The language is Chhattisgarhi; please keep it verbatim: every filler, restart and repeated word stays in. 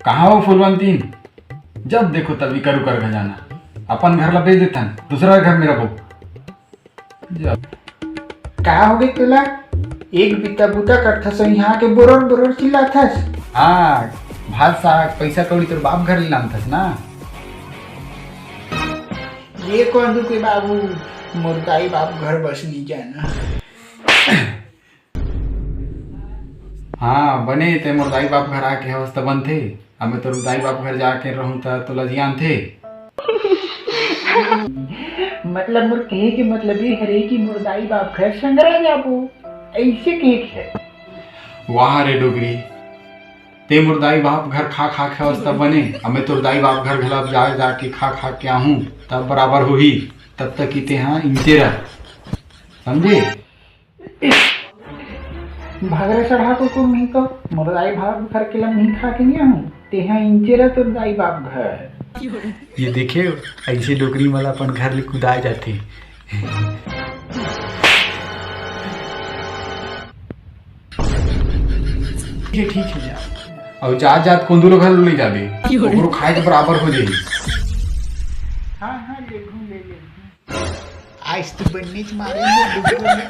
कहाँ हो फूलवंतीन? जब देखो तब इकर उकर घर जाना। अपन घर ला बेच देथन, दूसरा घर में रहो। जब का हो गई तोला? एक बित्ता बूता करथस, यहाँ के बोरोर बोरोर चिल्लाथस। हाँ, भात साग, पैसा कौड़ी तोर बाप घर ले लानथस ना। ये कौन दुख है बाबू, मोर दाई बाप घर बस नहीं जाना। हाँ, बने ते मोर दाई बाप घर आके हवस त बनथे। अब मैं तोर दाई बाप घर जाके रहूं त तोला जियान थे। मतलब मोर कहे के मतलब ये हरे कि मोर दाई बाप घर संगरा जाबो, ऐसे कहे के है। वाह रे डोगरी, ते मोर दाई बाप घर खा खा के हवस त बने, अब मैं तोर दाई बाप घर घला जा जा के खा खा के आहूं, तब बराबर होही। तब तक कि तेहा इंचे रह, समझे? भगरे चढ़ा को तुम नहीं तो मोर दाई बाप घर के लम नहीं खा के नहीं आहूं, तेहा इंचे रह तोर दाई बाप घर। ये देखे, ऐसे डोकरी मन ला अपन घर ले कुदाए जाथे। ठीक है, ठीक है, जा। और जात जात कोंदू लो घर ले जाबे, ओकरो खाए के बराबर हो जाही। हाँ, हाँ, ले घूम, ले, ले घूम। आज तो बन्नीच मारेंगे डुबकी में।